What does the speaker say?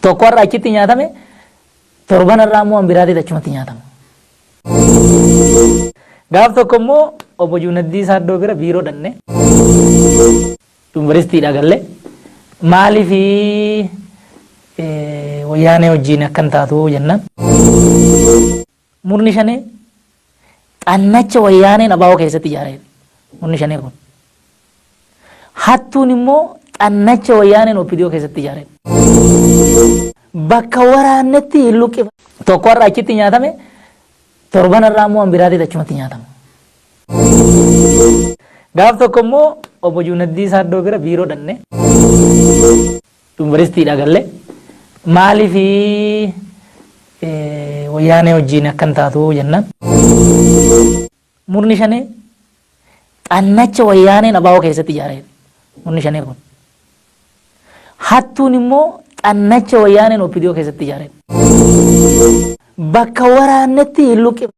Tokko har'a achitti nyaatame, torban irraa immoo biraatiif achumatti nyaatama. Gaaf tokko immoo obbo Juunaddii Saaddoo bira biiroo dhanne, yuunivarsiitiidha galle, maaliif wayyaanee wajjin akkan taatu jennaan. Murni shanee xannacha wayyaaneen abaa'oo keessatti ijaareera. Murni shanee kun. Hattuun immoo xannacha wayyaaneen OPDO keessatti ijaareera. Bakka waraannetti hin luqqifa. Tokko har'a achitti nyaatame, torban irraa immoo biraatiif achumatti nyaatama. Gaaf tokko immoo obbo Juunaddii Saaddoo bira biiroo dhanne, yuunivarsiitiidha galle, maaliif wayyaanee wajjin akkan taatu jennaan. Murni shanee xannacha wayyaaneen abaa'oo keessatti ijaareera. Murni shanee kun. Hattuun immoo xannacha wayyaaneen OPDO keessatti ijaareera. Bakka waraannetti hin luqqifne.